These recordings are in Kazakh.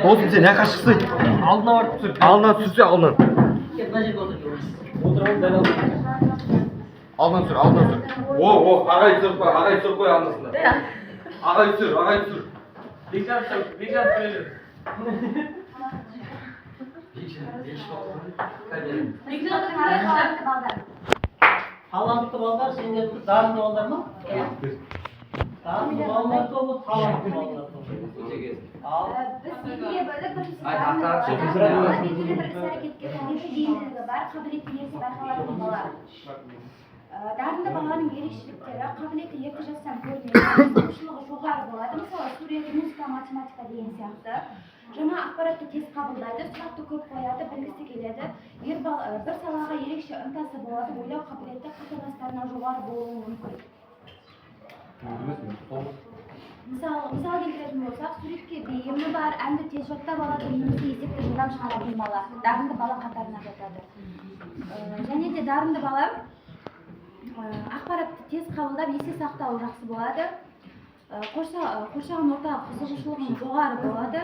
Досым, сен жаққа шықсай. Алдына барып түсір. Алдынан түсірсе, алдынан. Кел, мына жерге отыр. Алдынан түсір, алдынан түсір. О, о, ағай түсіріп қой, ағай түсіріп қой алдысында. Ағай түсір, ағай түсір. Бекжан түсір, Бекжан түсіре. Талантты балдар. Талантты балдар сендердікі дарынды балдар ма? Дарынды балалар тобы, талантты балалар тобы. Ал Біз екіге бөлдік. Біріншісі дарынды бала. Дарынды бала белгілі бір іс әрекетке табиғи бейімділігі бар, қабілеті ерте байқалатын бала. Дарынды баланың ерекшеліктері: қабілеті ерте жастан көрінеді, қызығушылығы жоғары болады, мысалы, сурет, музыка, математика деген сияқты. Жаңа ақпаратты тез қабылдайды, сұрақты көп қояды, білгісі келеді. Бір салаға ерекше ынтасы болады, ойлау қабілеті қатарластарынан жоғары болуы мүмкін. Мысал келтіретін болсақ, суретке бейімі бар, әнді тез жаттап алатын немесе есепті жылдам шығаратын бала дарынды бала қатарына жатады. Және де дарынды бала ақпаратты тез қабылдап, есте сақтауы жақсы болады. Қоршаған ортаға қызығушылығының жоғары болады.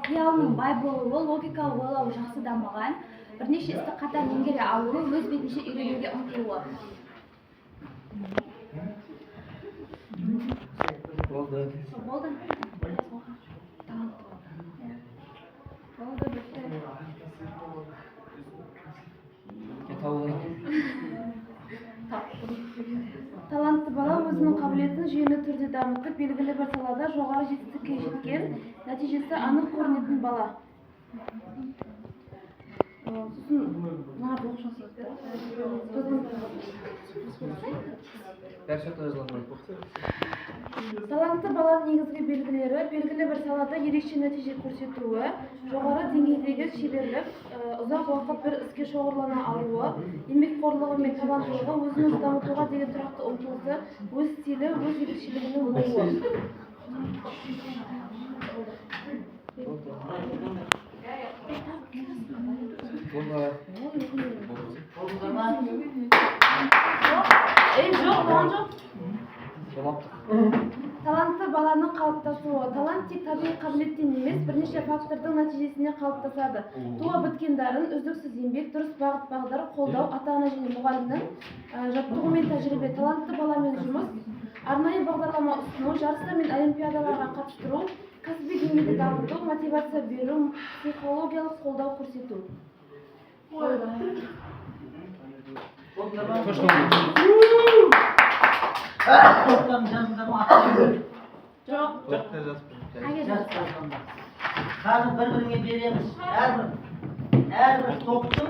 Қиялының бай болуы, логикалық ойлауы жақсы дамыған, бірнеше істі қатар меңгере алуы, өз бетінше үйренуге ұмтылуы. Болды. Болды. Талантты бала. Болды, бітті. Тауып. Талантты бала өзінің қабілетін жүйелі түрде дамытып, белгілі бір салада жоғары жетістікке жеткен, нәтижесі анық көрінетін бала. Сосын мыналарды оқып шығсақ та. Бәрі жақта жазылған. Талантты баланың негізгі белгілері: белгілі бір салада ерекше нәтиже көрсетуі, жоғары деңгейдегі шеберлік, ұзақ уақыт бір іске шоғырлана алуы, еңбекқорлығы мен табандылығы, өзін өзі дамытуға деген тұрақты ұмтылысы, өз стилі, өз ерекшелігінің болуы. Болды. Болдыңдар ма? Ей, жоқ, болған жоқ. Болмапты. Талантты баланың қалыптасуы. Талант тек табиғи қабілеттен емес, бірнеше фактордың нәтижесінде қалыптасады. Туа біткен дарын, үздіксіз еңбек, дұрыс бағыт бағдар, қолдау, ата-ана және мұғалімнің жаттығу мен тәжірибе. Талантты баламен жұмыс: арнайы бағдарлама ұсыну, жарыстар мен олимпиадаларға қатыстыру, кәсіби деңгейде дамыту, мотивация беру, психологиялық қолдау көрсету. Болдыңдар ма? Точно болды. Топтарын жаздыңдар ма? Аттарын? Жоқ. Жоқ. Қай Жазып қойсаңдар. Қазір бір біріңе береміз. Әрбір топтың